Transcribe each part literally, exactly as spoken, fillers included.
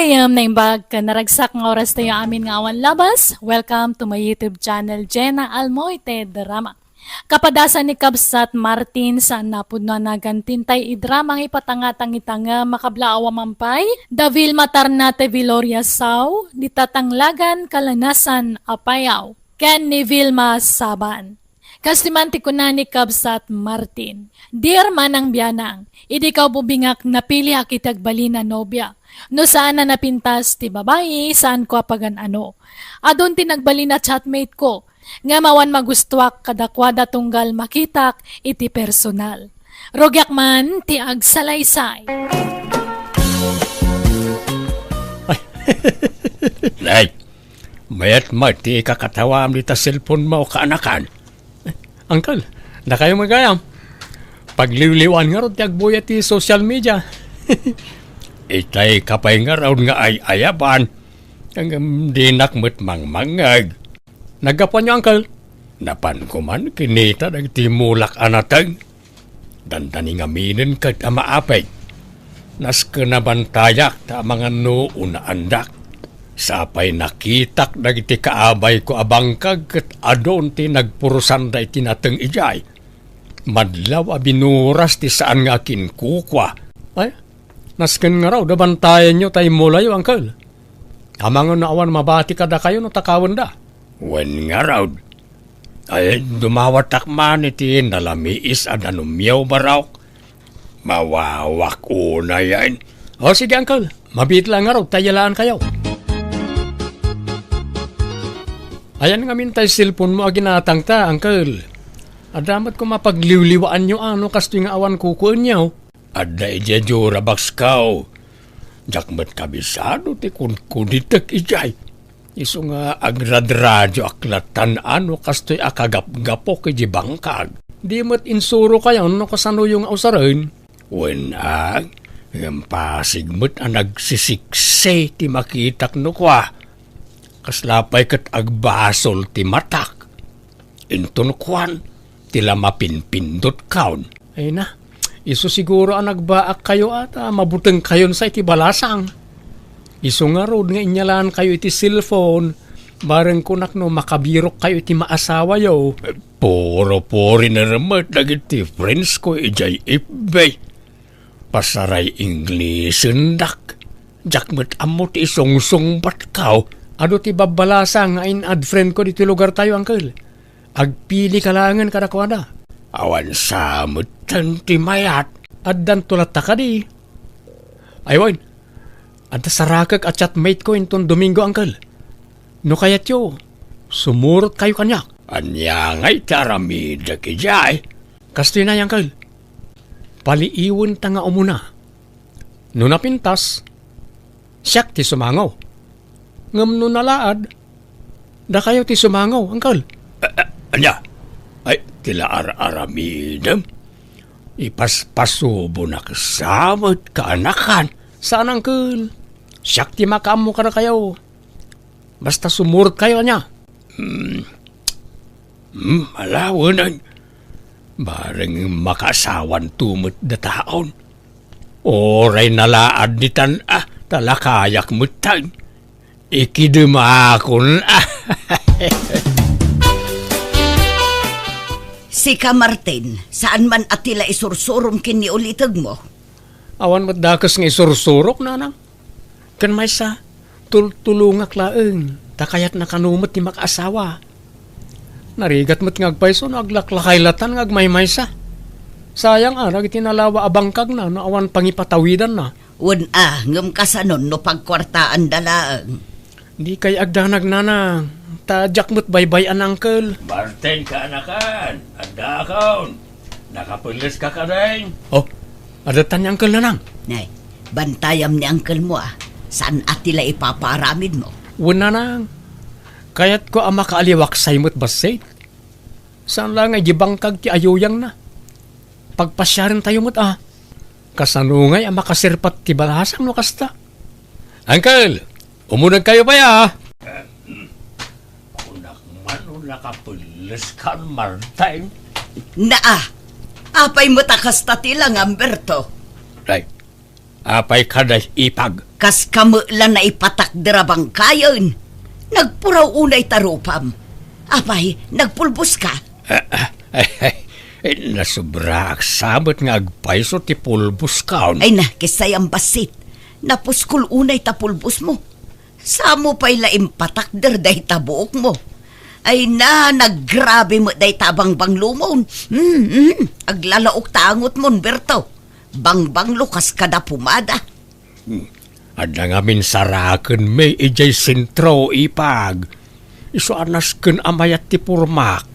Ayam, naimbag ken naragsak nga oras tayo amin nga awan labas. Welcome to my YouTube channel, Jenna Almoite Drama. Kapadasan ni Kabsat Martin, saan napudno a nagan ti intay idrama nga ipatangatang ita nga makablaawa mampay, da Vilma Tarnate Viloria Sao, di Tatanglagan Kalanasan a Payaw, ken ni Vilma Saban. Kastoy man ti kuna ni Kabsat Martin, "Dear Manang Bianang, idi ka ububingak, napiliak iti agbalin a nobia. No saan a napintas ti babai, saanko a pagan-ano. Adun ti nagbalin a chatmate ko, ngem awan magustuak kadakuada tunggal makitak iti personal. Rugiak man ti agsalaysay." Ay. Nay, mayat met ti ikakatawaam dita cellphone mo, kaanakan. Uncle, dakayo met gayam. Pagliwliwaan ngarud ti agbuya ti social media. Itay ka pay ngarud nga ay-ayaban. Ngem dinak met mangmangngeg. Naggapuanyo, Uncle? Napanko man kinita dagiti mulak a nateng. Dandani ngaminen ket a maapeg. Nasken a bantayak ta amangan no unaandak. Sapay nakitak dagiti kaabayko a bangkag ket adun ti nagpurusanda iti nateng idiay. Madlaw a binuras ti saan nga akinkukua. Ay, nasken ngarud a bantayanyo ta immulayo, Uncle. Amangan no awan mabati kadakayo no takawenda. Wen ngarud. Ay, dumawatak man iti nalamiis a danumyo, barok. Mawawak unayen. O, sige, Uncle. Mabiit la ngarud ta iyalaankayo. Ayan ngamin tay cellphone mo a ginatangta, Uncle. Adda met koma pagliwliwaanyo a no kastoy nga awan kukuenyo. Adda idiay jura box ko. Diak met kabisado ti kunkunitek idiay. Isu nga agradradio ak latan a no kastoy a kagapgapok idiay bangkag. Di met insurokayon no kasanoyo nga usaren. Wen a, ngem pasig met a nagsisiksi ti makitak no kua. Kasla pay ket agbasol ti matak. Inton kuan, ti la mapinpindutkayon. Ay na, isu siguro a nagbaakkayo a ta mabutengkayon sa iti balasang. Isu ngarud nga inyalaankayo iti cellphone, bareng kunak no makabirokkayo iti maasawayo. Puro foreigner met dagiti friends ko idiay F B. Pasaray Inglesendak. Diak met ammo ti isungsungbatko. Adu ti babbalasang nga in-add friend ko ditoy lugartayo, Uncle. Agpilika laengen kadakuada. Awan sa metten ti mayat. Addanto latta kadi. Ay wen, adda sarakek a chatmate ko inton Domingo, Uncle. No kayatyo, sumurotkayo kaniak. Ania ngay ti aramidek idiay? Kastoy nay, Uncle. Paliiwenta nga umuna. No napintas, siak ti sumango. Ngem no nalaad, dakayo ti sumango, Uncle. A-, a-, ania? Ay, ti la ar-aramidem? Ipaspasubonak sa met, kaanakan. Saan, Uncle. Siak ti makaammo kadakayo. Basta sumurotkayo, ania? Hmm. Hmm, ala wen. Bareng makaasawanto met dataon. Uray nalaad ditan a, ta lakayak metten. Ikidemakon a. Sika, Martin, saan man a ti la isursurom ken ni ulitegmo? Awan met dakes nga isursurok, nanang. Ken maysa, tultulongak laeng, ta kayatna kano met ti makaasawa. Narigat met nga agpayso no aglaklakay latan nga agmaymaysa. Sayang a dagiti nalawa a bangkagna no awan pangipatawidanna. Wen a, ngem kasanon no pagkuartaanda laeng? Dikay agdanag, nanang, ta diak met baybay-an, Uncle. Martin, kaanakan, addaakon. Nakapelles ka kadin? Oh, adda tan ni Uncle, nanang. Nay, bantayam ni Uncle mo, a. Saan a ti la ipapaaramid mo? Wen, nanang. Kayatko a makaaliwaksay met bassit. Saan la nga idi bangkag ti ayuyangna. Pagpasiaren tayo met, a. Kasano ngay a makasirpat ti balasang no kasta? Uncle, umunegkayo pay, a. Kunak man no nakapelles kan, Martin. Naa, apay met a kasta ti langam, Berto? Ay, Apay kada ipag? Kas kamela naipatakder a bangkayen. Nagpuraw unay ta rupam. Apay, nagpulbos ka? Ah, ah, ay, ay, eh, nasobraak sa met nga agpayso ti pulbos kaon. Ay na, kisay ang basit. Napuskol unay ta pulbos mo. Samo pay la impatakder dayta buok mo. Ay na, naggrabe met dayta a bangbanglo mon. Hmm, hmm, aglalaok ta angot mon, Berto. Bangbanglo kas kada pumada. Hmm. Adda ngamin saraken mi idiay sentro, ipag. Isu a nasken a mayat ti pormak.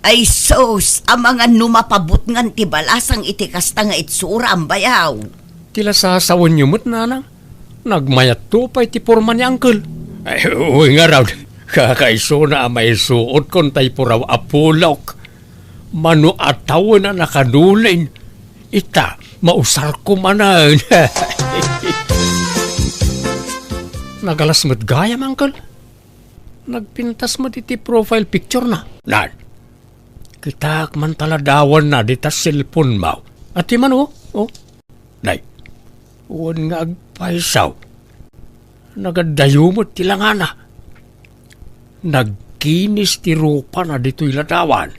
Ay sus, amangan no mapabutngan ti balasang iti kasta nga itsura, ambayaw. Ti la sasawenyo met, nanang. Nagmayatto pay ti porma ni Uncle. Ay, uy, ngarud. Kakaisuna a maisuotkon tay puraw a pulok. Mano a tawen a nakadulin. Ita, mausarko manen. Nagalas met gayam, Uncle. Nagpintas met iti profile picture na. Nan, kitaak man ta ladawanna dita cellphone mo. Ati man, oh. Oh. Nay, wen nga agpaysaw. Nagadayo met ti langana. Nagkinis ti rupana ditoy ladawan.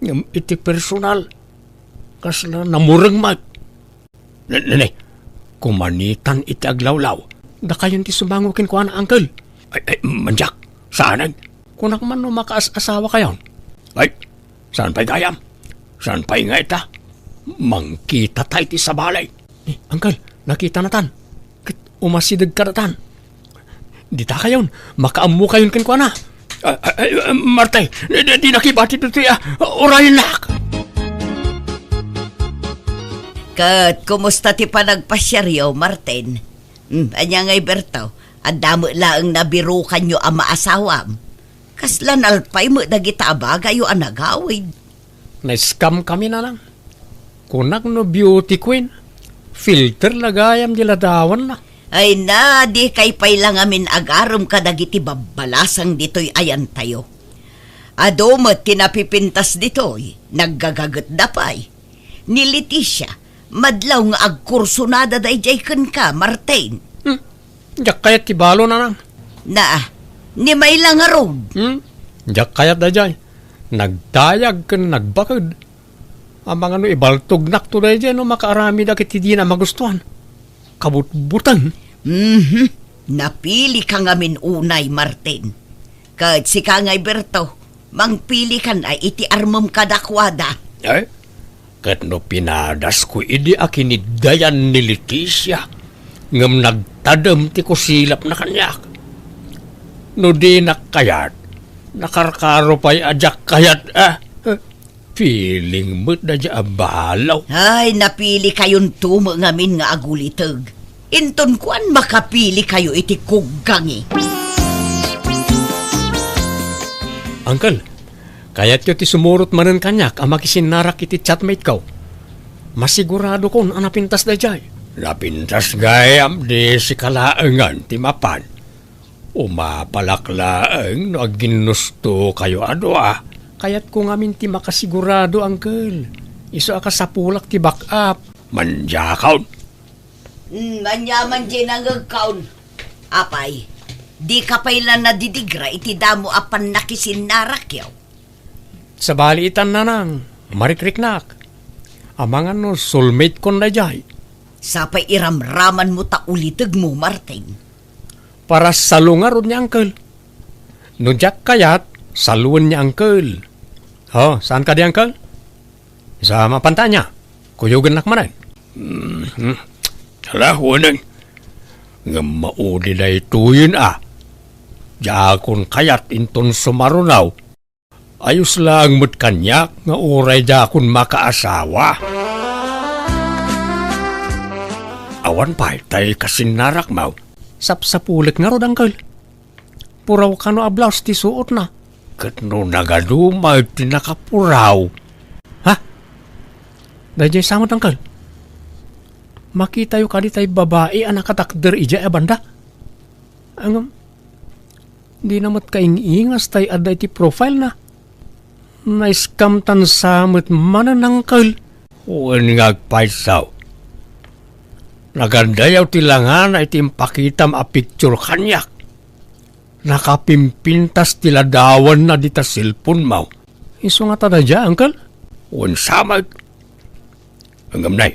Ngem iti personal, kasla namureng met. Ne, ne, ne. Kumanitan iti aglawlaw. Dakayon ti sumango kenkuana, Uncle. Ay, ay, mandiak. Saanen? Kunak man no makaas-asawa kayon. Ay, saan pay gayam? Saan pay nga ita? Mangkita tay ti sabali. Eh, Uncle, nakita natan. Ket umasideg kadatan. Dita kayon, makaammo kayon kenkuana. Ah, ah, ah, Marte, di, di, di nakibati ditoy, ah, urayennak. Ket kumusta ti panagpasiaryo, Martin? Hmm, ania ngay, Berto? Adda met laeng nabirukanyo a maasawam. Kasla nalpay met dagita a bagayo a nagawid. Na-scam kami, nanang. Kunak no beauty queen, filter la gayam di ladawanna. Ay na, dikay pay la ngamin agarem kadagiti babbalasang ditoy ayantayo. Adu met ti napipintas ditoy, naggagagetda pay. Ni Leticia, madlaw nga agkursunada daydiay kenka, Martin. Hmm. Diak kayat ti balo, nanang. Na, ni Mayla ngarud. Hmm? Diak kayat daydiay. Nagdayag ken nagbaked. Amangan no ibaltognakto daydiay no makaaramidak iti dina magustuan. Kabutbuteng. Mhm. Napili ka ngamin unay, Martin. Ket sika ngay, Berto, mangpili kan a iti armem kadakuada. Eh? Ket no pinadasko idi a kiniddayan ni Leticia, ngem nagtadem ti kusilapna kaniak. No dinak kayat, nakarkaro pay a diak kayat, ah. Feeling met da di a balo. Ay, napili kayonto met ngamin nga aguliteg. Inton kuan, makapili kayo iti kuggangi. Uncle, kayatyo ti sumurot manen kaniak a makisinnarak iti chatmate ko? Masiguradokon a napintas daydiay. Napintas gayam, di sika laengen ti mapan. Umapalak laeng no agginnusto kayo a dua. Kayatko ngamin ti makasigurado, Uncle. Isu a kasapulak ti backup. Mandiakon. Hmm, ania man di nangegkon. Apay, dika pay la nadidigra iti damo a pannakisinnarakyo? Sabali itan, nanang, marikriknak. Amangan no soulmate kon daydiay. Sapay iramramanmo ta ulitegmo, Martin. Para salo ngarud ni Uncle. No diak kayat, saloen ni Uncle. Oh, saan kadi, Uncle? Sa mapantanya, kuyogennak manen. Mhm. Ala, weneng. Ngem maudi daytoyen a. Diakon kayat inton sumaruno. Ayos laeng met kaniak nga uray diakon makaasawa. Awan pay tay kasinnarakmo. Sapsapulek ngarud, Uncle. Puraw kano a blouse ti suotna. Ket no nagaduma ti nakapuraw. Ha? Daydiay sa met, Uncle. Makitayo kadi tay babai a nakatakder idiay a banda? Ngem, dina met kaing-ingas tay adda iti profile na. Na-scam tan sa met manen, Uncle. Wen nga agpayso. Nagandayaw ti langana iti impakitam a picture kaniak. Nakapimpintas ti ladawanna dita cellphone-mo. Isu ngata daydiay, uncle? Wen sa met. Ngem nay,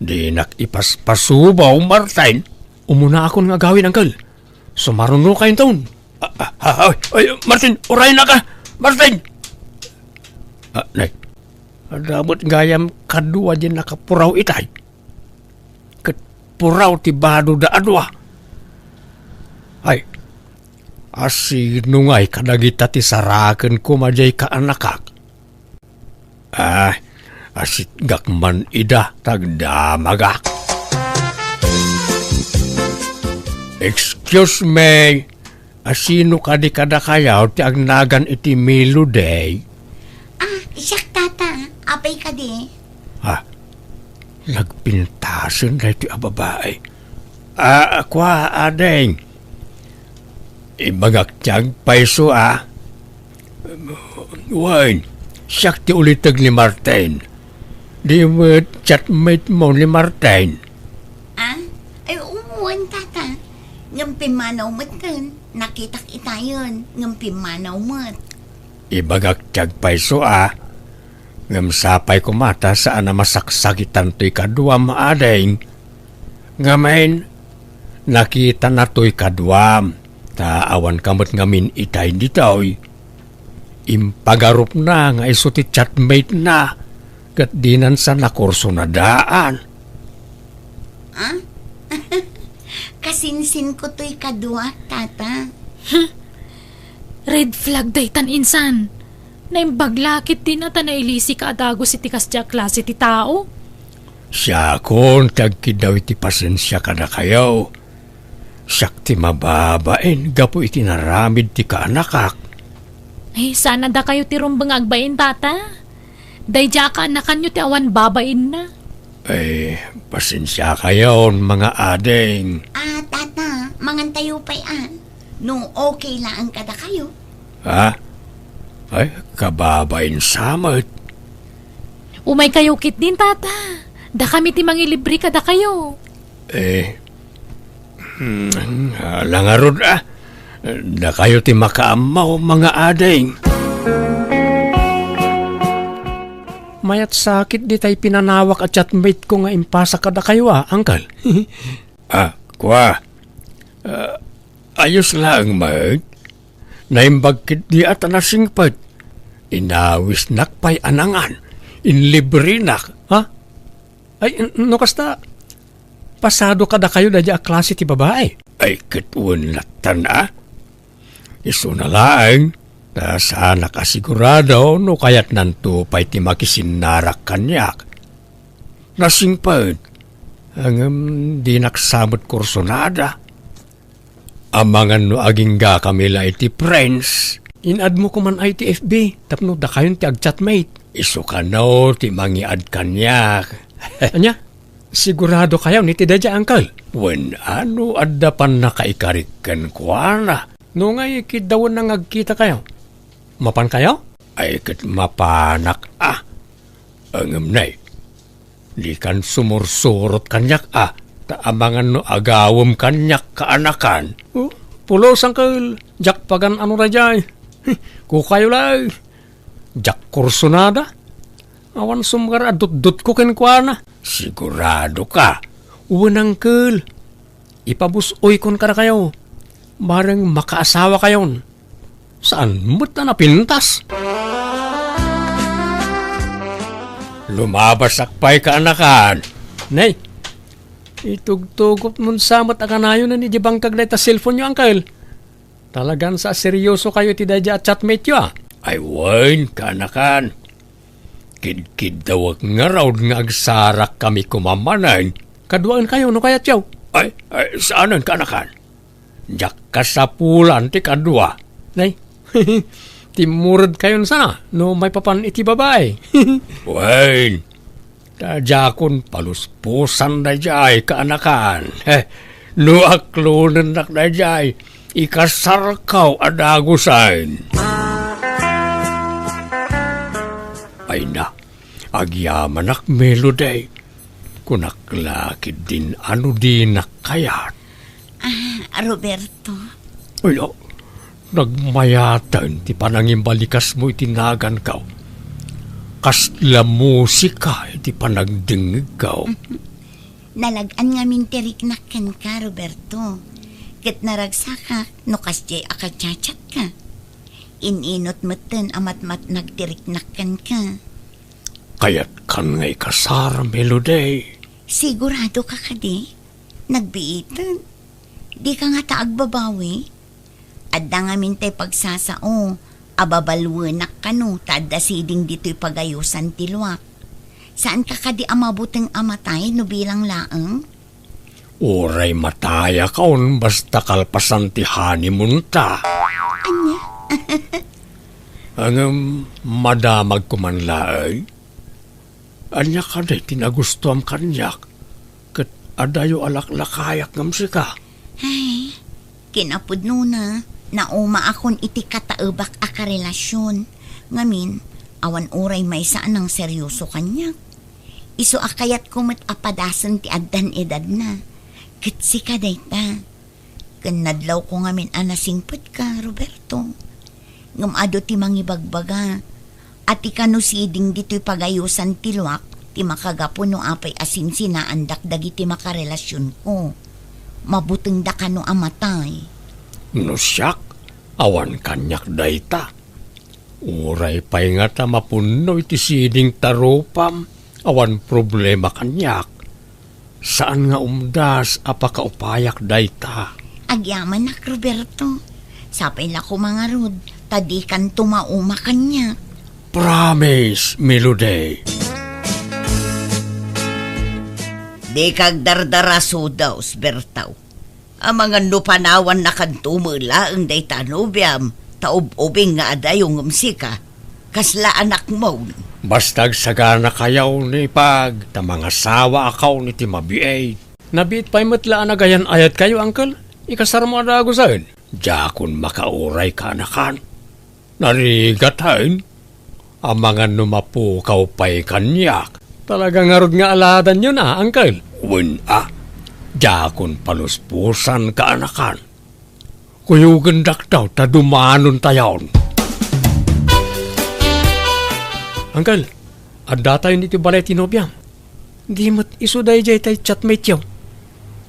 dinak ipaspasubaw, Martin. Umunaakon nga agawid, uncle. Sumarunokayo inton. Ah, ah, ah, ay, ay, Martin, urayennaka! Martin! Ah, nay, adda met gayam kadua diay nakapuraw itay. Ket puraw ti badoda a dua. Ay, asino ngay kadagita ti saraken koma diay kaanakak? Ah, asitgak man ida ta agdamagak. Excuse me, asino kadi kadakayo ti agnagan iti Melody? Ah, siak, tata. Apay kadi? Ah, nagpintasen daytoy a babai. Ah, kua, ading. Ibagak ti agpayso, ah. Wen, siak ti uliteg ni Martin. Di met chatmate-mo ni Martin? Ah? Ay, wen, tata. Ngem pimmanaw metten. Nakitak itayen, ngem pimmanaw met. Ibagak ti agpayso, ah. Ngem sapay koma ta saan a masaksakitan toy kaduam, ading. Ngamin, nakitanna toy kaduam, ta awan ka met ngamin itay ditoy. Impagarupna nga isu ti chatmate-na, ket dinan sa nakursunadaan. Ah? Kasinsinko toy kaduak, tata. Huh. Red flag daytan, insan. Naimbag la ketdin a ta nailisika a dagus iti kasdiay a klase ti tao. Siakon ti agkiddaw iti pasensia kadakayo. Siak ti mababain gapu iti naramid ti kaanakak. Ay, saan a dakayo ti rumbeng nga agbain, tata. Daydiay a kaanakanyo ti awan babainna. Ay, pasensiakayon, mga ading. Ah, tata, mangantayo pay, ah. No okay laeng kadakayo. Ha? Ay, kababain sa met. Umaykayo ketdin, tata. Dakami ti mangilibre kadakayo. Eh, hmm, ala ngarud, ah. Dakayo ti makaammo, mga ading. Mayat sakit ditay pinanawak a chatmate ko nga impasak kadakayo, ah, uncle. Ah, kua. Ah, ayos laeng met. Naimbag ketdi a ta nasingpet. Inawisnak pay a nangan. Inlibrenak, ha? Ay, n-, no kasta, pasado kadakayo daydiay a klase ti babai? Ay, ket wen lattan, a? Isuna laeng, ta saanak a sigurado no kayatnanto pay ti makisinnarak kaniak. Nasingpet, ngem dinak sa met kursunada. Amangan no aginggakami la iti friends. In-add-mo koman ay ti F B tapno dakayon ti agchatmate. Isu kano ti mangiad kaniak. Ania? Sigurado kayo ni ti daydiay, uncle? Wen, ano adda pannakaikarik kenkuana? No ngay, kiddawenna nga agkitakayo. Mapankayo? Ay, ket mapanak, a. Ngem nay, dikan sumursurot kaniak, a, ta amangan no agawem kaniak kaanakan. Oh, pulos, uncle, diak pagan-ano daydiay. Kukayo laeng. Diak kursunada. Awan sumgar a dutdotko kenkuana. Sigurado ka? Wen, uncle. Ipabus-oykon kadakayo. Bareng makaasawakayon. Saan met a napintas? Lumabasak pay kaanakan. Nay, itugtugotmon sa met a kanayon idiay bangkag dayta cellphone-yo, uncle. Talagan sa seryoso kayo iti daydiay a chatmate-yo, a? Ay wen, kaanakan. Kidkiddawek ngarud nga agsarakkami koma manen. Kaduaenkayo no kayatyo. Ay, ay, saanen, kaanakan. Diak kasapulan ti kadua. Nay, timmuredkayon sana no maipapan iti babai. Wen, ta diakon paluspusan daydiay kaanakan. He, no aklonennak daydiay, ikasarkaw a dagusen. Ay na, agyamanak, Melody. Kunak la ketdin a no dinak kayat. Ah, Roberto. Ay, ah, nagmayaten ti panangimbalikasmo iti naganko. Kasla musika iti panagdengngegko. Nalag-an ngamin ti riknak kenka, Roberto. Ket naragsakak no kasdiay a kachachatka. In-inut metten a matmatnag ti riknak kenka. Kayatkan nga ikasar, Melody? Sigurado ka kadi? Nagbiiten. Di ka ngata agbabawi? Adda ngamin tay pagsasao a babaluenak kano ta adda siding ditoy pagayosan ti luak. Saan ka kadi a mabuteng a matay no bilang laeng? Uray matayakon basta kalpasan ti honeymoon ta. Ania? Ngem madamagko man laeng. Ania kadi ti nagustuam kaniak? Ket adayo a laklakayak ngem sika. Ay, kinapudnona, naumaakon iti kataebak a karelasion. Ngamin, awan uray maysa a nangseryoso kaniak. Isu a kayatko met a padasen ti addan edadna. Ket sika dayta. Ken nadlawko ngamin a nasingpetka, Roberto. Ngem adu ti mangibagbaga a ti kano siding ditoy pagayosan ti luak ti makagapu no apay a sinsinaandak dagiti makarelasionko. Mabutengda kano a matay. No siak, awan kaniak dayta. Uray pay ngata mapunno iti siding ta rupam, awan problema kaniak. Saan nga umdas a pakaupayak dayta. Agyamanak, Roberto. Sapay la koma ngarud, ta dikanto mauma kaniak. Promise, Melody. Dika agdardara, Sudaw, Bertaw. Amangan no panawannakanto met laeng dayta a nobiam, ta ub-ubing nga adayo ngem sika. Kasla anakmo. Basta agsaganakayo ni Pag, ta mangasawaakayon iti mabiit. Nabiit pay met la a nagayan-ayatkayo, Uncle. Ikasarmo a dagusen. Diakon makauray, kaanakan. Narigat, hain? Amangan no mapukaw pay kaniak. Talaga ngarud nga aladanyo na, Uncle? Wen a, diakon paluspusan, kaanakan. Kuyogendak daw ta dumanontayon. Uncle, addatayon iti balay ti nobiam. Di met isu daydiay tay chatmate-yo.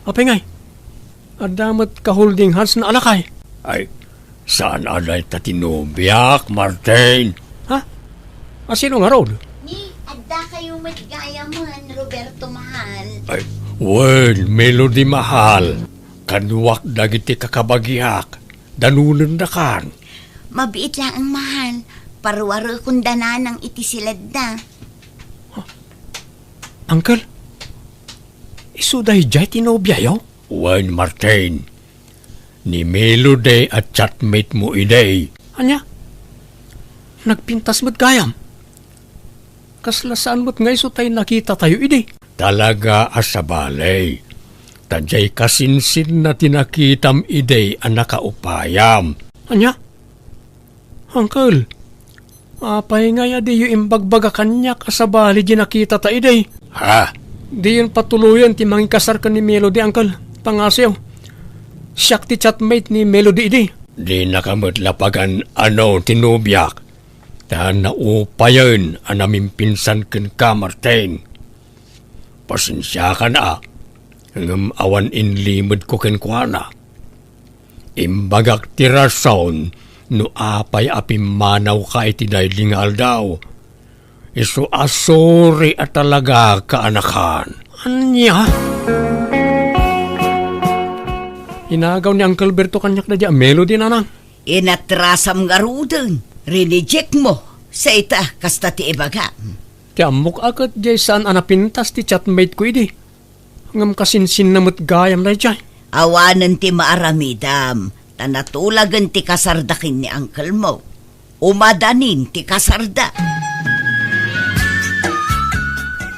Apay ngay? Adda met ka-holding hands na alakay. Ay, saan a dayta ti nobiak, Martin? Ha? A, sino ngarud? Ni, addakayo met gayamen, Roberto mahal. Ay, wen, Melody mahal. Kaduak dagiti kakabagiak. Danonendakan. Mabiit laeng, mahal. Paruarekon da nanang iti siledda. Uncle, isu daydiay ti nobiayo? Wen, Martin, ni Melody a chatmate mo idi. Ania? Nagpintas met gayam? Kasla saan met nga isu tay nakitatayo idi? Talaga a sabali. Ta diay kasinsinna ti nakitam idi a nakaupayam. Ania? Uncle, apay ngay a diyo imbagbaga kaniak a sabali di nakitata idi? Ha? Diyon patuloyen ti mangikasar ken ni Melody, Uncle. Pangngasiw. Siak ti chatmate ni Melody idi. Dinaka met la pagan-ano ti nobiak, ta naupayen a namimpinsan kenka, Martin. Pasensiakan a, ngem awan inlimedko kenkuana. Imbagak ti rason no apay a pimmanawka iti daydi nga aldaw. Isu a sorry a talaga, kaanakan. Ania? Inagaw ni Uncle Berto kaniak daydi a Melody, nanang. Inatrasam ngaruden, rineject mo. Sa ita, kasta ti ibagam. Ti ammok a ket diay saan a napintas ti chatmate ko idi. Ngem kasinsinna met gayam daydiay. Awanen ti maaramidam, ta natulagen ti kasarda ken ni uncle mo. Umadanin ti kasarda.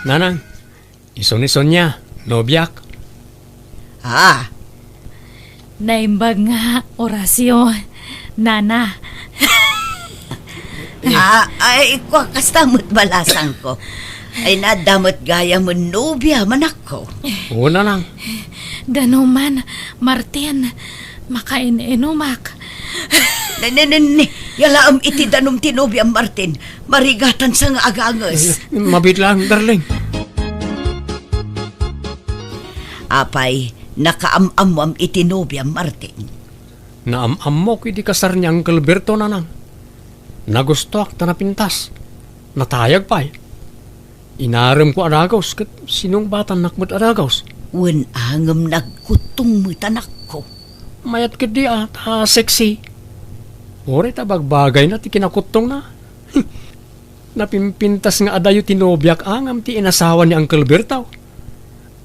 Nanang, isu ni Sonia, nobiak. Ah. Naimbag nga, Horacio, nana. Ah, ay, kua, kasta met balasangko. Ay, nadda met gayam nobia, anakko. Wen, nanang. Danuman, Martin, makain-inumak. Ne, ne, ne, ne. Yalaem iti danum ti nobiam, Martin. Marigatan sa nga aganges. Ay, mabiit lang, darling. Apay, nakaam-ammoam iti nobiam, Martin? Naam-ammok iti kasar ni Uncle Berto, nanang. Nagustoak ta napintas. Natayag pay. Inaremko a dagus ket sinungbatannak met a dagus. Wen a ngem nagkuttong met, anakko. Mayat ketdi a, ta sexy. Uray ta bagbagayna ti kinakuttongna. Napimpintas nga adayo ti nobiak a ngem ti inasawa ni Uncle Berto.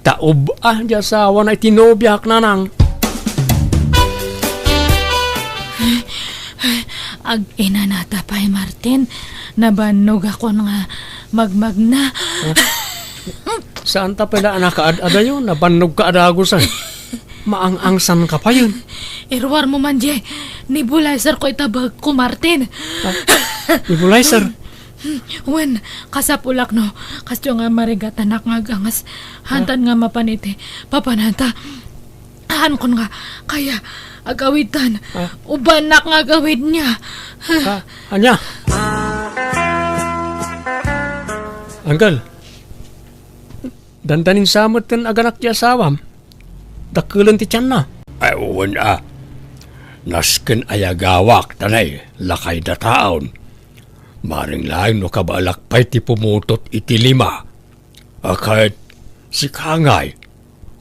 Taub a di asawana iti nobiak, nanang. Ag-inanata pay, Martin. Nabannogakon nga magmagna. Huh? Saan ta pala a nakaad-adayo? Nabannogka a dagusan. Maang-angsanka payen. Iruarmo man diay nebulizer ko ita bagko, Martin. Ah, nebulizer? Wen, kasapulak no, kasdiay nga marigatanak nga aganges. Hantan nga mapan iti papananta. Haankon nga, kaya, agawidtan. Ah. Ubanak nga agawidna. Ah, ania? Uncle, dandanin sa met ken aganak ti asawam. Dakkelen ti tianna. Ay, wen a. Nasken a yagawak, ta nay, lakay dataon. Maring laeng no kabaelak pay ti pumutot iti lima. A ket, sika ngay,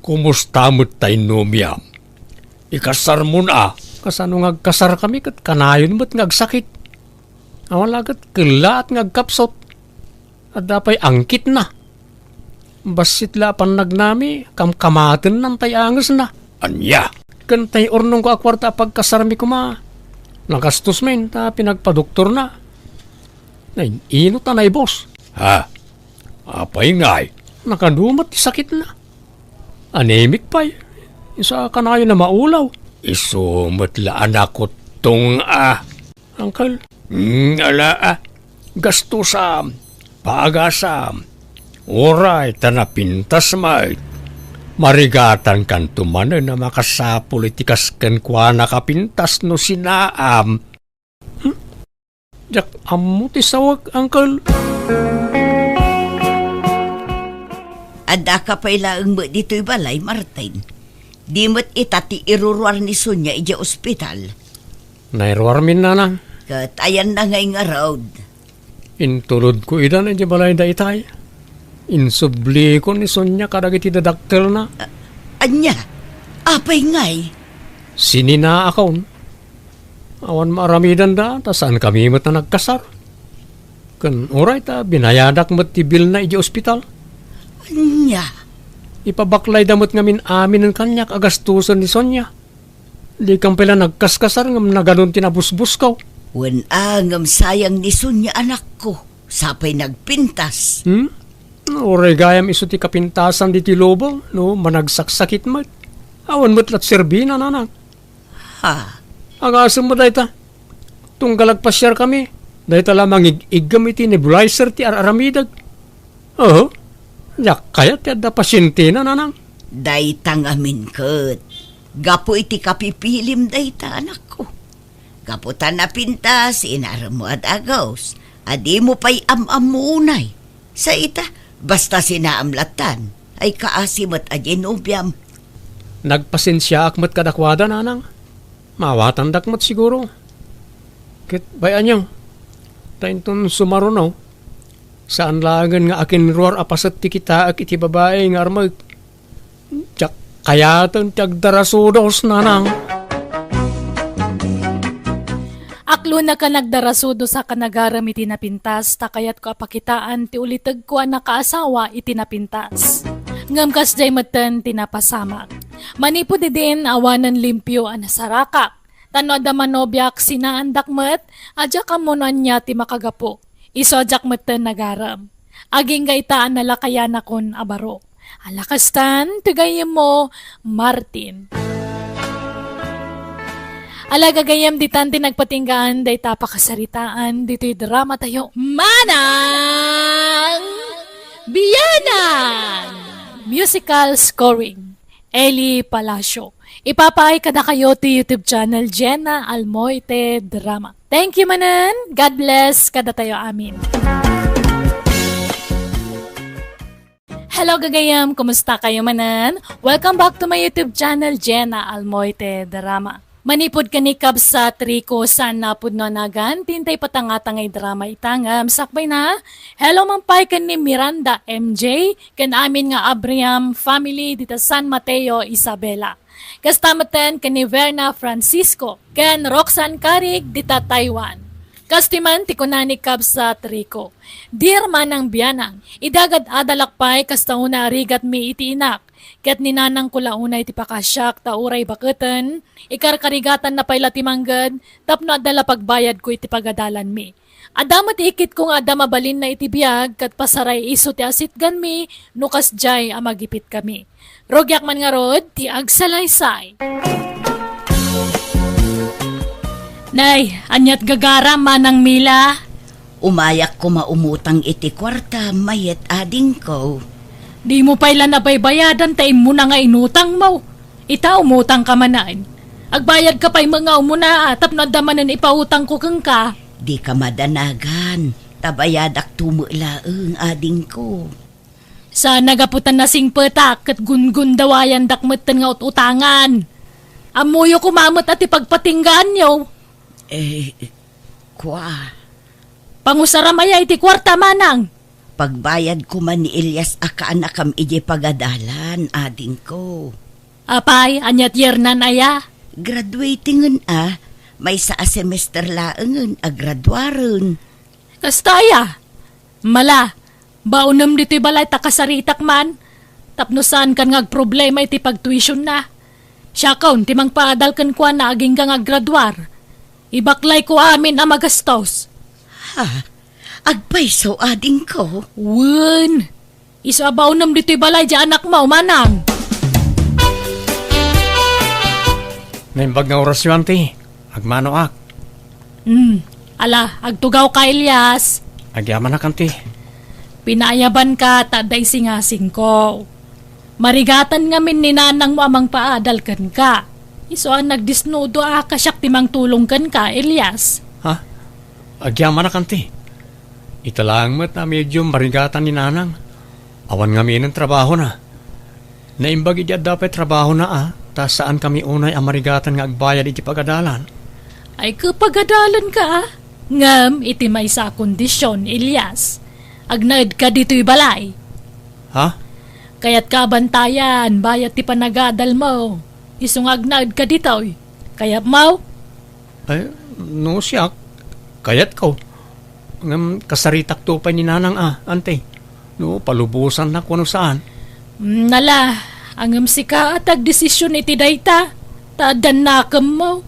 kumusta met tay nobiam? Ikasarmon a. Kasano nga agkasarkami ket kanayon met nga agsakit? Awan la ket kellaat nga agkapsut. Adda pay angkitna. Bassit la a pannagnami, kamkamatennan tay angesna. Ania? Ken tay urnongko a kuarta a pagkasarmi koma, nagastos men ta pinagpadoktorna. Nay, ino ta naibus? Ha? Apay ngay? Nakadumat ti sakitna. Anemic pay. Isu a kanayon a maulaw. Isu met la a nakuttong a. Uncle? Hmm, ala, ah. Gastusam, pagasam, uray ta napintas met. Marigatankanto manen a makasapul iti kas kenkuana a pintas no sinaam. Hmm? Diak ammo ti sawek, Uncle. Addaka pay laeng met ditoy balay, Martin. Di met ita ti iruruar ni Sonia idiay ospital. Nairuarmin, nanang. Ket ayanna ngay ngarud? Intulodko idan idiay balayda itay. Insubliko ni Sonia kadagiti dadakkelna. A-, ania? Apay ngay? Sininaakon. Awan maaramidanda ta saankami met a nagkasar. Ken uray ta binayadak met ti bilna idiay ospital. Ania? Ipabaklayda met ngamin aminen kaniak a gastusen ni Sonia. Dikam pay la nagkaskasar ngem nagadun ti nabusbusko. Wen a, ngem sayang ni Sonia, anakko. Sapay nagpintas. Hmm? Uray gayam isu ti kapintasan ditoy lubong, no managsaksakit met. Awan met la ti serbina, nanang. Ha? Agasem met dayta. Tunggal agpasiarkami, dayta la mangig-iggem iti nebulizer ti ar-aramidek. Oho, diak kayat ti adda pasientena, nanang. Dayta ngamin ket gapu iti kapipilim dayta, anakko. Gapu ta napintas, inaremmo a dagus, a dimo pay am-ammo unay. Sa ita, basta sinaam lattan, ay kaasi met a diay nobiam. Nagpasensiaak met kadakuada, nanang. Maawatandak met siguro. Ket bay-anyo, ta inton sumaruno, saan laengen nga akinruar a paset ti kitaek iti babai nga armek. Diak kayaten ti agdarasudos, nanang. Aklonak a nagdarasudos a kanagarem iti napintas, ta kayatko a pakitaan ti ulitegko a nakaasawa iti napintas. Ngem kasdiay metten ti napasamak. Manipud idin, awanen limpio a nasarakak. Ta no adda manobiak, sinaandak met, a diak ammo no ania ti makagapu. Isu a diak metten nagarem. Agingga ita a nalakayanakon a baro. Ala kastan, ti gayyemmo, Martin. Ala gagayyem, ditan ti nagpatinggaan dayta a pakasaritaan ditoy dramatayo, Manang! Biyanan! Musical scoring, Eli Palacio. Ipapaay kadakayo ti YouTube channel Jenna Almoite Drama. Thank you manen. God bless kadatayo amin. Hello, gagayam! Kumusta kayo manen? Welcome back to my YouTube channel, Jenna Almoite Drama. Manipud ken ni Kabsat Rico, saan napudno a nagan ti intay patangtangay drama ita ngem sakbay na. Hello man pay ken ni Miranda M J, ken amin nga Abriam family dita San Mateo, Isabela. Kasta metten ken ni Verna Francisco, ken Roxanne Carig dita Taiwan. Kastoy man ti kuna ni Kabsat Rico, Dear Manang Biyanang, idi agad-adalak pay kasta unay a rigatmi iti inak, ket ni nanangko la unay ti pakasiak ta uray baketen, ikarkarigatanna pay la ti mangged tapno adda la pagbayadko iti pagadalanmi. Adda met ikitko nga adda mabalinna iti biag ket pasaray isu ti asitganmi no kasdiay a magipitkami. Rugiak man ngarud ti agsalaysay. Nay, aniat gagaram, Manang Mila? Umayak koma umutang iti kuarta, mayat adingko. Dimo pay la nabaybayadan ta immuna nga inutangmo. Ita, umutangka manen. Agbayadka pay met nga umuna, a, tapno adda manen ipautangko kenka. Dika madanagan, ta bayadakto met laeng, adingko. Saan a gapu ta nasingpetak ket gungundawayandak metten nga ut-utangan. Ammoyo koma met a ti pagpatinggaanyo. Eh, kua. Pangusaram aya iti kuarta, Manang? Pagbayad koma ni Elias a kaanakam idiay pagadalan, adingko. Apay, aniat yernan aya? Graduating-en a, maysa a semester laengen a graduaren. Kasta aya? Mala, baonem ditoy balay ta kasaritak man, tapno saankan nga agproblema iti pagtuisionna. Siakon ti mangpaadal kenkuana agingga nga aggraduar. Ibaklayko amin a magastos. Ha? Agpayso, adingko? Wen. Isu a baonem ditoy balay diay anakmo, Manang. Naimbag nga orasyo, anti. Agmanoak. Hmm. Ala, agtugawka, Elias. Agyamanak, anti. Pinaayabanka ta adda isingasingko. Marigatan ngamin ni nanangmo a mangpaadal kenka. Isu a nagdisnudo a kasiak ti mangtulong kenka, Elias. Ha? Agyamanak, anti. Ita laeng met a medium marigatan ni nanang. Awan ngaminen trabahona. Naimbag idi adda pay trabahona a, ta saankami unay a marigatan nga agbayad iti pagadalan. Ay, kapagadalanka, a? Ngem iti maysa a kondisyon, Elias. Agnaedka ditoy balay. Ha? Kayatka a bantayan, bayat ti panagadalmo. Isu nga agnaedka ditoy. Kayatmo? Ay, no siak, kayatko. Ngem kasaritakto pay ni nanang a, anti. No, palubosannak wenno saan. Mm, nala, ngem sika a ti agdesisyon iti dayta, ta addan nakemmo.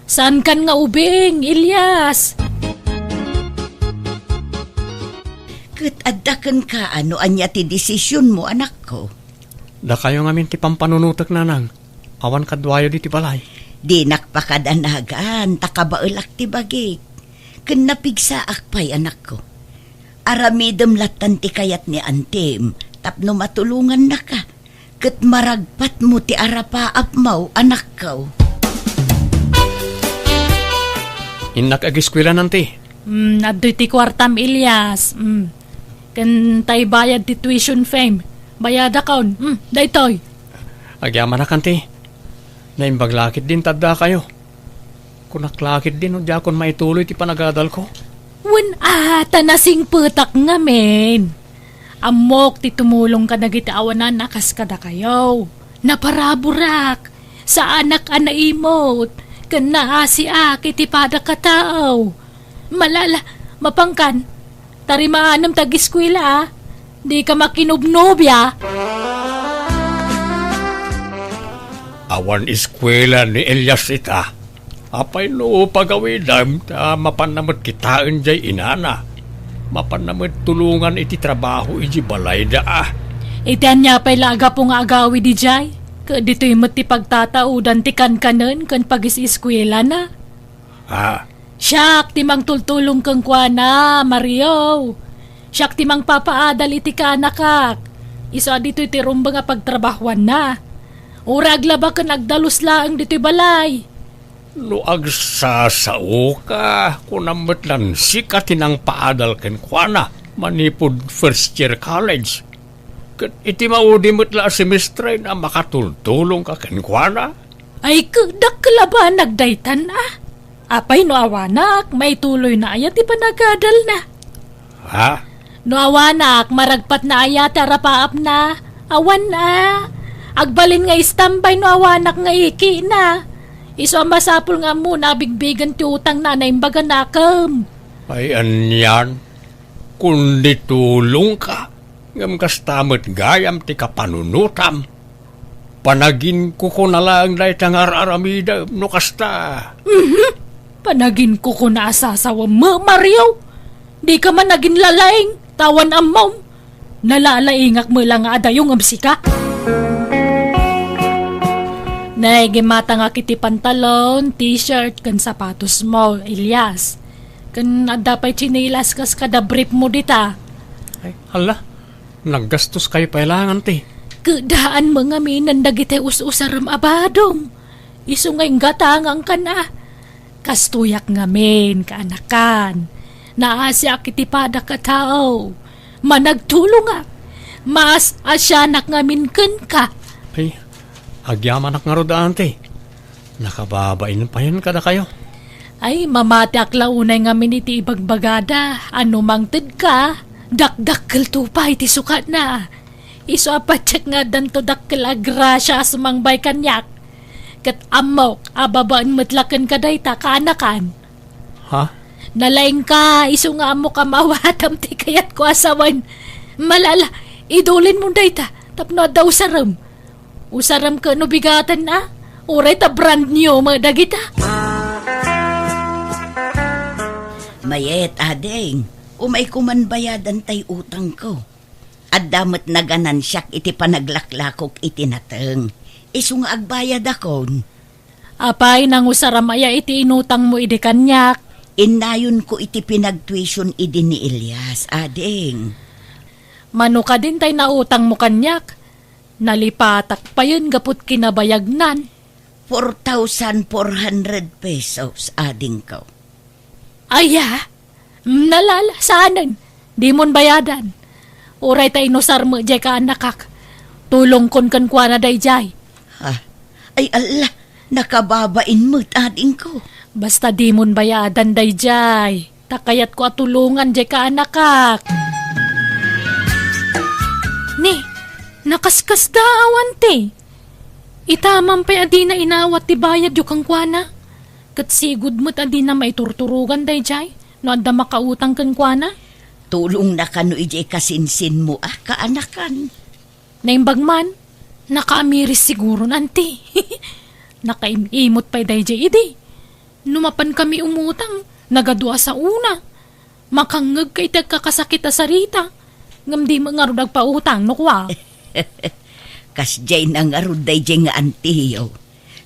Saankan nga ubing, Elias. Ket adda kenka a no ania ti desisionmo, anakko. Dakayo ngamin ti pampanunotek, nanang. Awan kaduayo ditoy balay. Dinak pakadanagan, ta kabaelak ti bagik. Ken napigsaak pay, anakko. Aramidem lattan ti kayat ni antim tapno matulongannaka, ket maragpatmo ti arapaapmo, anakko. Innak ageskuela, anti. Mm, adtoy ti kuartam, Elias. Mm. Ken tay bayad ti tuition fee-m. Bayadakon. Mm, daytoy. Agyamanak, anti. Naimbag la ketdin ta addakayo. Kunak la ketdin no diakon maituloy ti panagadalko. Wen a, ta nasingpetak ngamin. Ammok ti tumulong kadagiti awanan a kas kadakayo. Naparaburak, saanak a naimut, ken naasiak iti padak a tao. Malala, mapankan, tarimaanem ti ageskuela, a. Dika makinubnobia. Awan eskuela ni Elias ita. Apay no pagawidem ta mapanna met kitaen jay inana? Mapanna met tulongan iti trabaho iti balayda a. Iti ania pay la a gapu nga agawid idiay? Ket ditoy met ti pagtataudan ti kankanen ken pagis-eskuelana. Ah. Siak ti mangtultulong kenkuana, Mario. Siak ti mangpapaadal iti kaanakak. Isu a ditoy ti rumbeng a pagtrabahuanna. Uray aglaba ken agdalus laeng ditoy balay. No agsasaoka, kunam met lan sika ti nangpaadal kenkuana manipud first year college. Ket iti maudi met la a semestre a makatultulongka kenkuana. Ay, ket dakkel a banag daytan, a. Apay no awanak, maituloyna aya ti panagadalna? Ha? No awanak, maragpatna aya ti arapaapna? Awan a. Agbalin nga istambay no awanak nga ikina. Isu a masapul nga ammona a bigbigen ti utangna a naimbaganakem. Ay, anian? Kundi tulongka, ngem kasta met gayam ti kapanunotam. Panaginkukuna laeng dayta nga ar-aramidem no kasta. Mhm. Panaginkukuna a sasawem, Mario. Dika man aginlalaing, ta awan ammom. Nalalaingak met la nga adayo ngem sika. Nay, gimmatangak iti pantalon, t-shirt, ken sapatos mo, Elias. Ken adda pay tsinelas kas kada brief mo dita. Ay, hala, naggastos kayo pay laeng, anti. Keddaan mo ngamin dagiti us-usarem a badom. Isu nga inggatangan kan a. Kastoyak ngamin, kaanakan. Naasiak iti padak a tao. Managtulongak. Maas-asianak ngamin kenka. Ay, agyamanak ngarud, anti. Nakababain payen kadakayo. Ay, mamatiak la unay ngamin iti ibagbagada. Ano mangted ka, dakdakkel to pay ti sukatna. Isu a patiek nga addanto dakkel a grasia a sumangbay kaniak. Ket ammok a babaen met la kenka dayta, kaanakan. Ha? Nalaingka, isu nga ammok a maawatam ti kayatko a sawen. Malala, idulinmo dayta, tapno adda usarem. Usarem ket no bigaten a, uray ta brand new met dagita. Mayet, ading, umayko man bayadan tay utangko. Adda met naganansiak iti panaglaklakok iti nateng. Isu nga agbayadakon. Apay, nangusaram aya iti inutangmo idi kaniak? Innayonko iti pinagtuition idi ni Elias, ading. Mano kadin tay nautangmo kaniak? Nalipatak payen gaput kinabayagnan. Four thousand four hundred pesos, adingko. Aya? Nalala, saanen. Dimon bayadan. Uray ta inusar met jay kaanakak. Tulongkon kenkuana dayjay. Ha? Ay, alla, nakababain met, adingko. Basta dimon bayadan dayjay. Ta kayatko a tulongan jay kaanakak. Ni, nakaskasda awan ti. Itaman pay a dina inawat ti bayadyo kenkuana. Ket sigud met a dina maiturturogan dayjay no adda makautang kenkuana. Tulongna kano idiay kasinsinmo a kaanakan. Naimbag man, nakaamiris siguron, anti. Nakaim-imot pay dayjay idi. No mapankami umutang, nagadu a saona. Makangngegka iti agkakasakit a sarita, ngem di met ngarud agpautang no kua. Kasdiay na ngarud dayjay nga antiyo.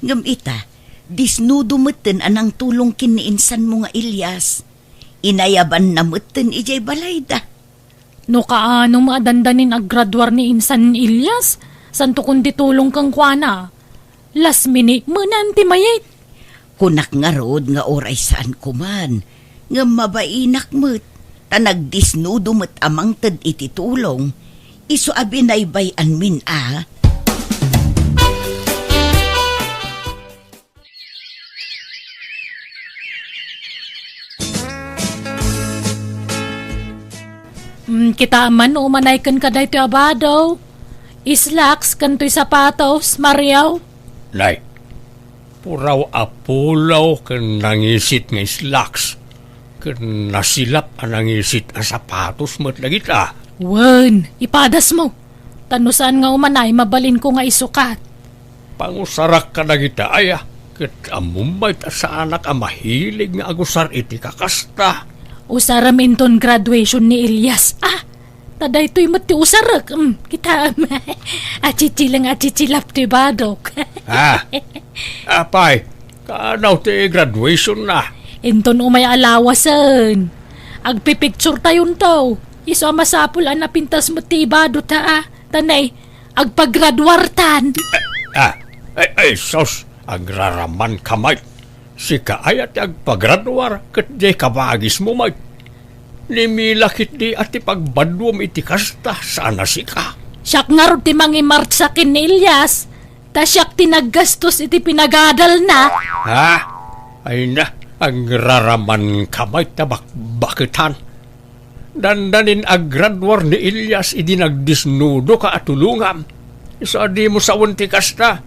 Ngem ita, disnudo metten a nangtulong ken ni insanmo nga Elias. Inayabanna metten idiay balayda. No kaano met a dandanin aggraduar ni insan Elias, santo kundi tulong kenkuana. Last minute menan ti mayat. Kunak ngarud nga uray saanko man, ngem mabainak met, ta nagdisnudo met a mangted iti tulong, isu a binaybay-anmin a. Mm, kitaem man no umanay kenka daytoy a bado. Slacks ken toy sapatos, Mario. Nay, puraw a polo ken nangisit nga slacks, ken nasilap a nangisit a sapatos met dagita. Wen, ipadasmo. Ta no saan nga umanay, mabalinko nga isukat. Pangusarak kadagita aya, ket ammom met a saanak a mahilig nga agusar iti kakasta. Usarem inton graduation ni Elias. Ah, ta daytoy met ti usarek. Mm, kitaem. Atsitsila nga atsitsilap ti badok. Ah, apay, kaano ti graduation na? Inton umay a lawasen. Agpipicture tayonto. Isu a masapul a napintas met ti ibadota, a. Ta nay, agpagraduartan. Ah, ay, ay, sus, agraraman ka met. Sika aya ti agpagraduar ket diay kabagismo met. Ni Mila ketdi a ti pagbaduam iti kasta, saan a sika. Siak ngarud ti mangimartsa ken ni Elias, ta siak ti naggastos iti pinagadalna. Ha? Ay na, agraraman ka met ta bakbaketan. Dandanin agraduar ni Elias idi nagdisnudoka a tulongam. Isu a dimo sawen ti kasta.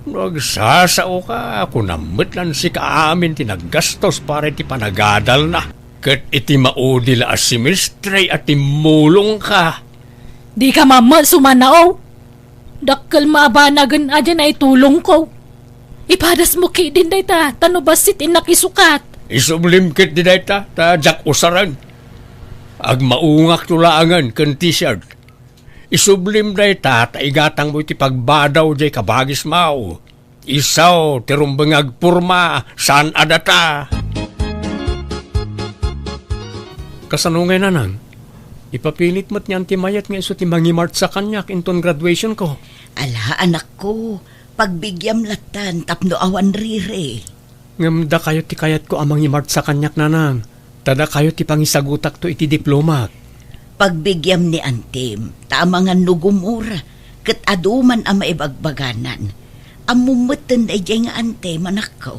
No agsasaoka, kunam met lan sika amin ti naggastos para iti panagadalna. Ket iti maudi la a semestre a timmulongka. Dika mammet sumanao. Dakkel maabanagen a diay naitulongko. Ipadasmo ketdin dayta, ta no bassit innak isukat. Isublim ketdi dayta, ta diak usaren. Agmaungakto laengen ken t-shirt. Isublim dayta, ta igatangmo iti pagbadaw diay kabagismo. Isu ti rumbeng nga agporma, saan a data. Kasano ngay, nanang? Ipapilit met ni Auntie Mayet nga isu ti mangimartsa kaniak inton graduationko. Ala, anakko, pagbigyam lattan tapno awan riri. Ngem dakayo ti kayatko a mangimartsa kaniak, nanang. Ta dakayo ti pangisagutakto iti diplomak. Pagbigyam ni antim, ta amangan no gumura, ket adu man a maibagbaganan. Ammom metten daydiay nga antem, anakko.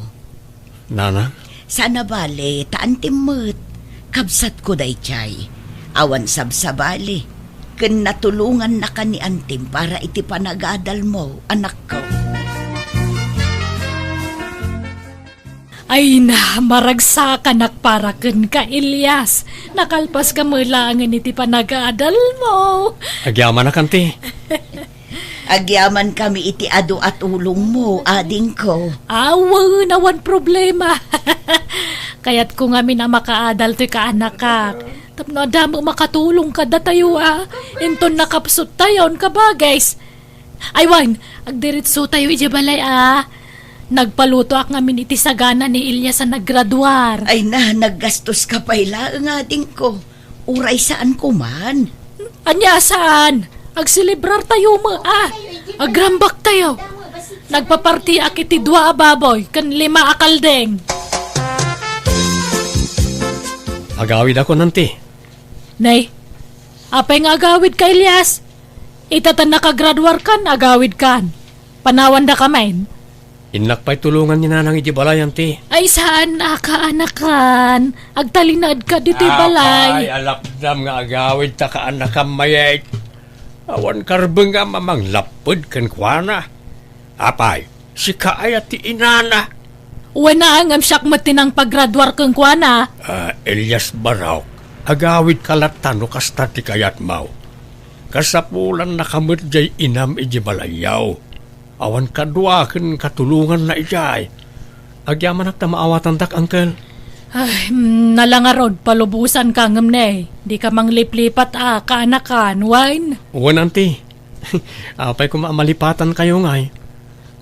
Nanang? Saan a bale, ta antim met. Kabsatko daydiay. Awan sabsabali. Ken natulongannaka ni antim para iti panagadalmo, anakko. Ay na, maragsakanak para kenka, Elias. Nakalpaska met laengen iti panagadalmo. Agyamanak, anti. Agyamankami iti adu a tulongmo, adingko. Awan, awan problema. Kayatko ngamin a makaadal toy kaanakak. Tapno adda met makatulong kadatayo, a. Inton nakapsuttayon, kabagis. Ay wen, agdiretsotayo idiay balay, a. Nagpalutoak ngamin iti sagana ni Elias a naggraduar. Ay na, naggastoska pay laeng, adingko. Uray saanko man. Ania a saan? Agselebrartayo met, a. Agrambaktayo. Nagpapartiak iti dua a baboy ken lima a kaldeng. Agawidakon, anti. Nay, apay nga agawidka, Elias? Ita ta nakagraduarkan, agawidkan. Panawandaka met. Innak pay tulongan ni nanang iti balay, anti. Ay, saan a kaanakan? Agtalinaedka ditoy balay. Apay, alapdam nga agawidta kaanakam, Mayet. Awan karbengam a manglapped kenkuana. Apay, sika aya ti inana? Wen, a, ngem siak met ti nangpagraduar kenkuana. Ah, Elias Barok, agawidka latta no kasta ti kayatmo. Kasapulannaka met diay inam idiay balayyo. Awan kadua ken katulonganna idiay. Agyamanak ta maawatandak, uncle. Ay, mm, nala ngarud, palubosanka ngem ne, dika mangliplipat a kaanakan, wen? Wen, anti. Apay koma a malipatankayo ngay?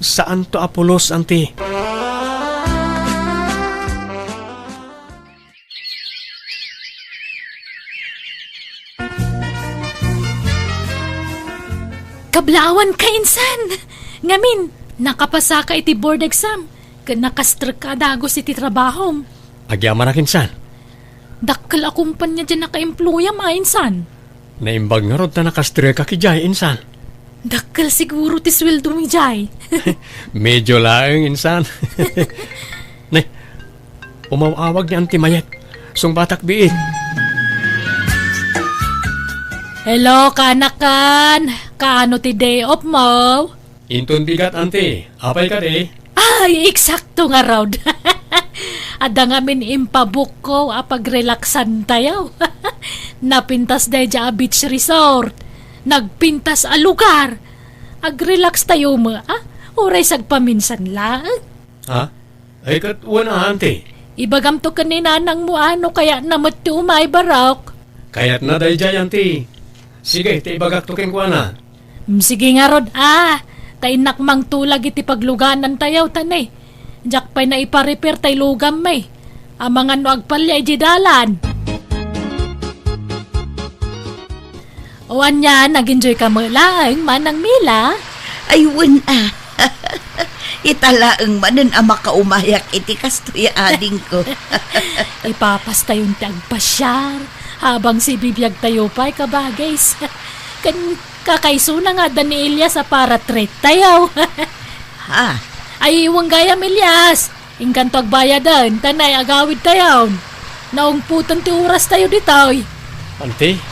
Saanto a pulos, anti. Kablaawanka, insan! Ngamin, nakapasaka iti board exam, ket nakastrekka a dagus iti trabahom. Agyamanak, insan. Dakkel a kompania diay nakaemployam, a, insan. Naimbag ngarud ta nakastrekak idiay, insan. Dakkel siguro ti sueldom idiay. Medyo laeng, insan. Ne, umaw-awag ni Auntie Mayet. Sungbatak biit. Hello, kaanakan. Kaano ti day off mo? Inton bigat, anti. Apay kadi? Ay, eksakto ngarud. Adda ngamin impabukko a pagrelaksantayo. Napintas daydiay a beach resort. Nagpintas a lugar. Agrelakstayo met, a? Uray sagpaminsan laeng. Ha? Ay, ket wen a, anti. Ibagamto ken ni nanangmo a no kayatna met ti umay, Barok. Kayatna daydiay, anti. Sige, ta ibagakto kenkuana. Mm, sige ngarud, a. Ta innak mangtulag iti pagluganantayo, ta ne, diak pay naipa-repair tay lugam, e. Amangan no agpalia idiay dalan. O ania, nag-enjoy ka met laeng, Manang Mila? Ay, wen a. Ita laeng manen a makaumayak iti kastoy a adingko. Ipapastayon ti agpasiar, habang sibibiagtayo pay, kabagays. Ken kakaisuna nga adda ni Elias a para treat tayo. Ha? Ay, iwan gayam, Elias. Inkanto agbayadan, ta nay agawid tayon. Naungpotan ti oras tayo ditoy. Anti?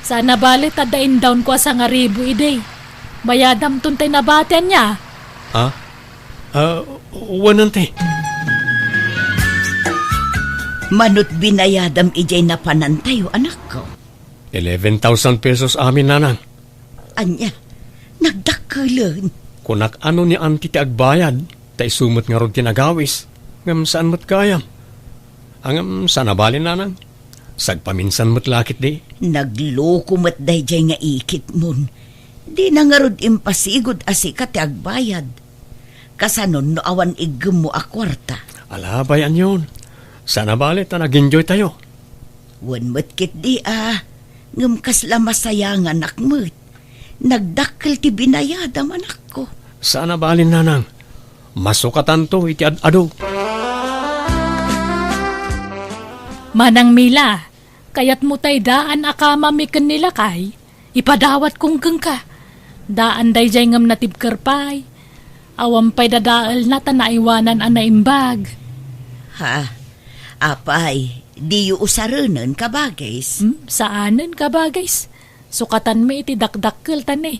Sana bale ta adda indown ko a sangaribu idi. Bayadam ton tay nabati ania? Ha? Ah, wen, anti. Manut binayadam idiay napanan tayo, anakko. Eleven thousand pesos amin, nanang. Ania? Nagdakkelen? Kunak ano ni anti ti agbayad, ta isu met ngarud ti nagawis, ngem saan met gayam. Ngem sana bale, nanang. Sagpaminsan met la ketdi. Nagloko met daydiay nga ikitmon. Dina ngarud impasigud a sika ti agbayad. Kasanon no awan iggemmo a kuarta? Ala, bay-anyon. Sana bale ta nag-enjoy tayo. Wen met ketdi a, ngem kasla masayanganak met. Nagdakkel ti binayadam, anakko. Sana bale, nanang. Masukatanto iti ad-adu. Manang Mila, kayatmo tay daan a kamami ken ni lakay? Ipadawat kong kenka. Daan daydiay ngem natibker pay. Awan pay dadaelna ta naiwanan a naimbag. Ha? Apay, diyo usarenen, kabagays? Hmm, saanen, kabagays. Sukatanmi iti dakdakkel ta ne.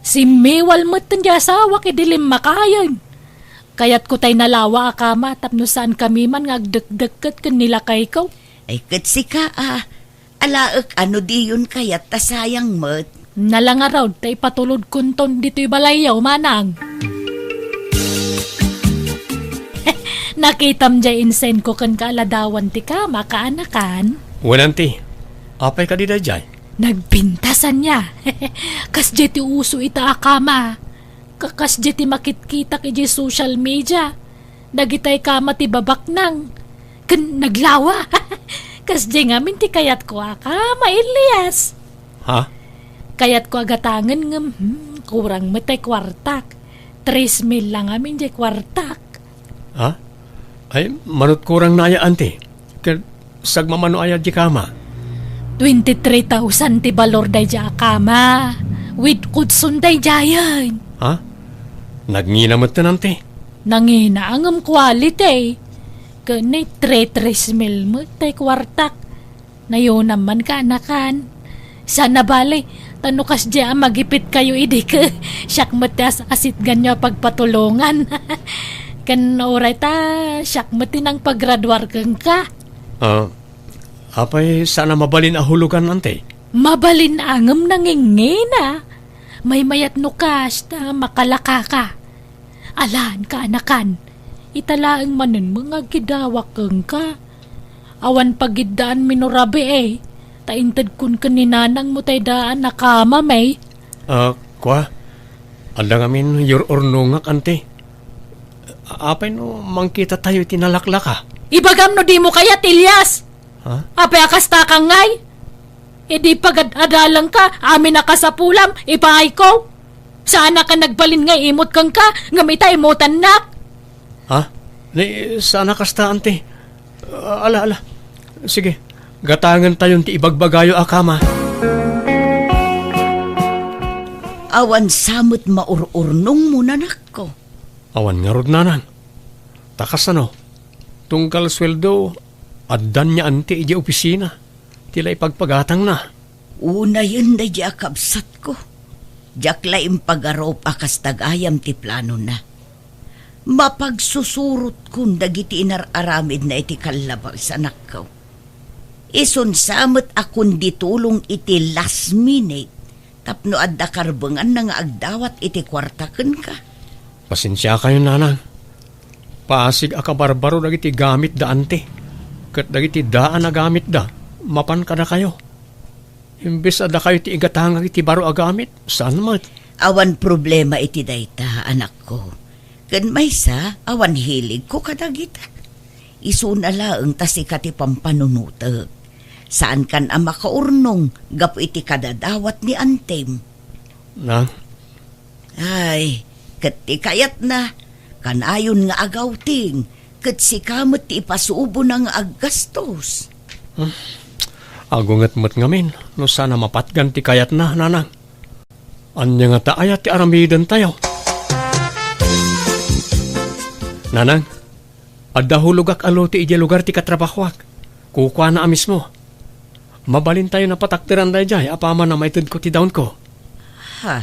Simmiwal metten ti asawak idi limmakayen. Kayatko tay nalawa a kama tapno saankami man nga agdekdekket ken ni lakayko. Ay, ket sika a, alaek a no diyon kayat ta sayang met. Nala ngarud ta ipatulodkonton ditoy balayyo, manang. Nakitam jay insend ko kenka a ladawan ti kama, kaanakan. Wen, anti. Apay kadi daydiay? Nagpintas ania. Kasdiay ti uso ita a kama. Ka-, kasdiay ti makitkitak idiay social media. Dagitay kama ti babaknang. Ken naglawa. Kasdiay ngamin ti kayatko a kama, Elias. Ha? Kayatko a gatangen ngem, hmm, kurang met ti kuartak. Tres mil la ngamin diay kuartak. Ha? Ay, manut kurangna aya, anti. Ket sagmamano aya diay kama? Twenty-three thousand ti balor daydiay a kama. With cushion daydiayen. Ha? Nagngina metten, anti? Nangina ngem quality. Ken ni tres, tres mil met ti kuartak. Nayonam man, kaanakan. Sana bale, ta no kasdiay a magipitkayo idi ket siak met ti as-, asitganyo a pagpatulongan. Ken uray ta siak met ti nangpagraduar kenka. Ah, apay saan a mabalin a hulogan, anti? Mabalin a ngem nangingina. Maymayat no kas ta makalakaka. Alan, kaanakan, ita laeng manen nga agkidawak kenka. Awan pagiddaanmi no rabii, ta intedkon ken ni nanangmo tay daan a kamami. Ah, kua? Adda ngamin yur-urnongak, anti. Apay no mangkitatayo iti nalaklaka? Ibagam no dimo kayat, Elias! Ha? Apay a kasta ka ngay? Idi pagad-adalangka, amin a kasapulam, ipaayko. Saanak a nagbalin nga imut kenka, ngem ita imutannak. Ha? Ni, saan a kasta, anti. Ah, ala, ala. Sige, gatangentayon ti ibagbagayo a kama. Awan sa met maur-urnongmo, anakko. Awan ngarud, nanang. Ta kasano? Tunggal sueldo, addan ni anti idiay opisina. Ti la ipagpagatangna. Unayen daydiay a kabsatko. Diak la impagarup a kasta gayam ti planona. Mapagsusurotkon dagiti inar-aramidna iti kallabas, anakko. Isun sa met a kundi tulong iti last minute tapno adda karbenganna nga agdawat iti kuarta kenka. Pasensiakayon, nanang. Pasig a kabarbaro dagiti gamitda, anti. Ket dagiti daan a gamitda, mapan kadakayo. Imbes a dakayo ti igatangak iti baro a gamit, saan met? Awan problema iti dayta, anakko. Ken maysa, awan hiligko kadagita. Isuna laeng ta sika ti pampanunotek. Saankan a makaurnong gapu iti kadadawat ni antim. Nang? Ay, ket ti kayatna, kanayon nga agawting, ket sika met ti ipasubona nga aggastos. Hmm. Agunget met ngamin, no saan a mapatgan ti kayatna, nanang. Ania ngata aya ti aramidentayo? Nanang, adda hulogak a lote idiay lugar ti katrabahoak. Kukuana a mismo. Mabalintayon a patakderan daydiay apaman a maitedko ti dawnko. Ha?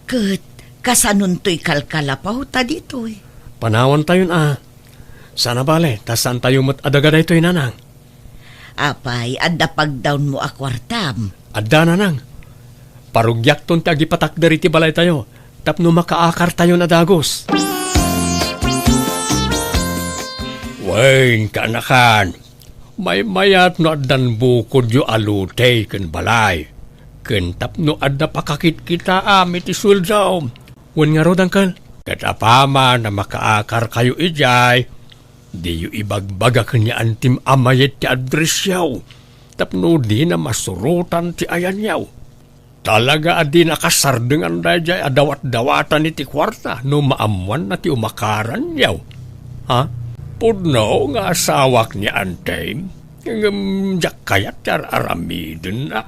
Ket kasanontoy kalkalapawta ditoy? Panawantayon a. Saan a bale, ta saantayo met a daga daytoy, nanang. Apay, adda pagdawnmo a kuartam? Adda, nanang. Parugiakton ti agipatakder iti balaytayo tapno makaakartayon a dagus. Wen, kaanakan, maymayat no addan bukodyo a lote ken balay, ken tapno adda pakakitkitaam iti sueldo. Wen ngarud, angkel. Ket apaman a makaakarkayo idiay, diyo ibagbaga ken ni antim a mayat ti addressyo, tapno dina masurotan ti ayanyo. Talaga a dina kasardengan daydiay a dawatdawatan iti kuarta no maammoanna ti umakaranyo. Ha? Pudno nga asawak ni antim, ngem diak kayat ti ar-aramidenna.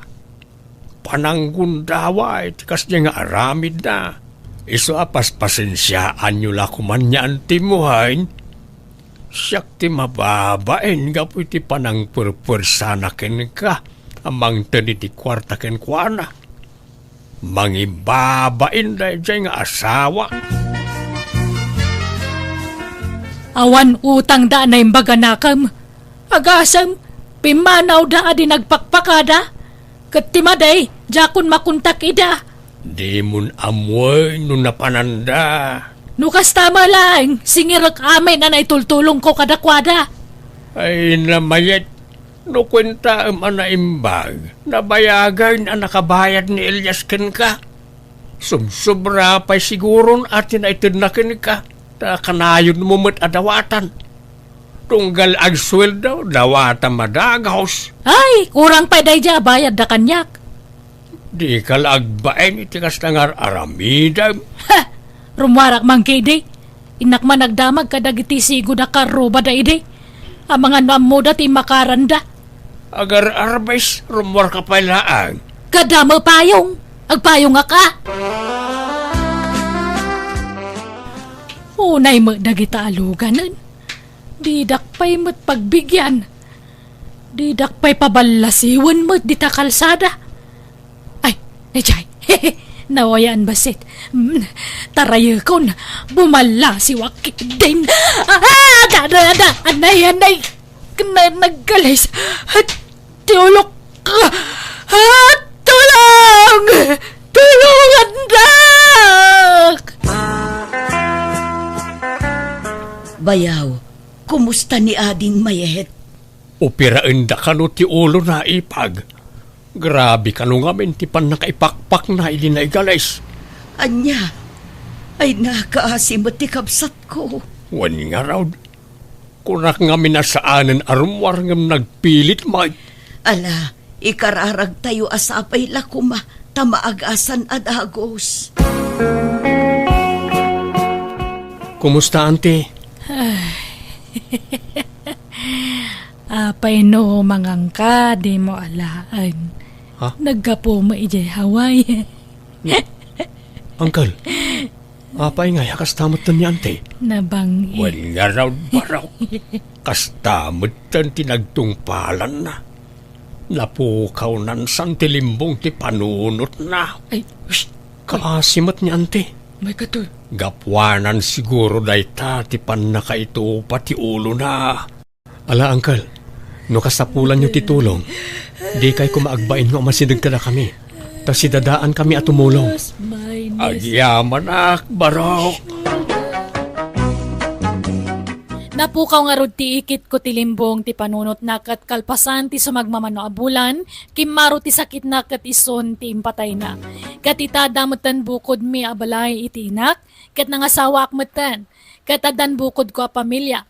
Pananggundaway ti kasdiay nga aramidna. Isu a paspasensiaanyo la koman ni antim, wen. Siak ti mababain gapu iti panangperpersana kenka a mangted iti kuarta kenkuana. Mangibabain daydiay nga asawa. Awan utangda a naimbag a nakem. Agasem, pimmanawda a di nagpakpakada. Ket ti madi, diakon makontak ida. Dimon ammoen no napananda. No kasta met laeng, singirek amin a naitultulongko kadakuada. Ay, namayat, no kuentaem a naimbag, nabayagen a nakabayad ni Elias kenka. Subsobra pay siguron a ti naitedna kenka, ta kanayonmo met a dawatan. Tunggal agsueldo, dawatam a dagus. Ay, kurang pay daydiay a bayadda kaniak. Dika la agbain iti kasta nga ar-aramidem. Ha! Rummuarak man ketdi. Innak man agdamag kadagiti sigud a karrubada idi. Amangan no ammoda ti immakaranda. Agar-arbes, rummuarka pay laeng. Kaada met payong. Agpayongak a. Unay met dagita a luganen. Didak pay met pagbigian. Didak pay paballasiwen met dita kalsada. Ay, daydiay. Nawayan bassit. Mm, tarayekon. Bumallasiwak ketdin. Ah, ada, ada, ada. Anay, anay. Kna-, naggalis. At ti ulok. Ah, tulong! Tulongandak! Bayaw, kumusta ni ading mayat? Operaenda kano ti ulona, ipag. Grabe kano ngamin ti pannakaipakpakna idi naigalis. Ania? Ay, nakaasi met ti kabsatko. Wen ngarud, kunak ngamin a saanen a rummuar ngem nagpilit met. Ala, ikararagtayo a sapay la koma ta maagasan a dagus. Kumusta, Auntie? Ay. Apay no mangangka, dimo alaen. Ha? Naggapu mo idiay Hawaii. Uncle, apay ngay a kasta metten ni Auntie? Nabang-, Wen ngarud, Barok. Kasta metten ti nagtungpalanna. Napukawnan san ti limbong ti panunotna. Ay, shh! Kaasi met ni Auntie. May katoy. Gapuanan siguro dayta ti pannakaitupa ti ulona. Ala, Uncle, no kasapulanyo ti tulong, dikay koma agbain nga umasideg kadakami, ta sidadaankami a tumulong. Agyamanak, Barok. Napukaw ngarud ti ikitko ti limbong ti panunotna ket kalpasan ti sumagmamano a bulan, kimmaro ti sakitna ket isun ti impatayna. Ket ita, adda metten bukodmi a balay iti inak, ket nangasawaak metten, ket addan bukodko a pamilia.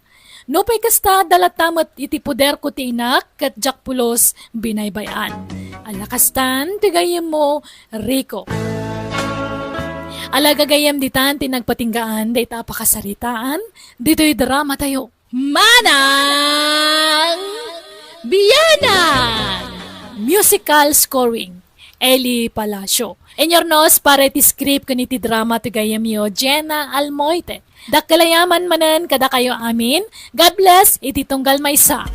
Nupay kasta, adda latta met iti Poder ko ti Inak ket diak pulos binaybay-an. Ala kastan ti gayyemmo, Rico. Ala gagayyem ditan ti nagpatinggaan dayta a pakasaritaan ditoy drama tayo. Manang Biyanan! Musical scoring, Eli Palacio. Inurnos para iti script ken iti drama ti gayyemyo, Jenna Almoite. Dakkel a yaman manen kadakayo amin. God bless iti tunggal maysa.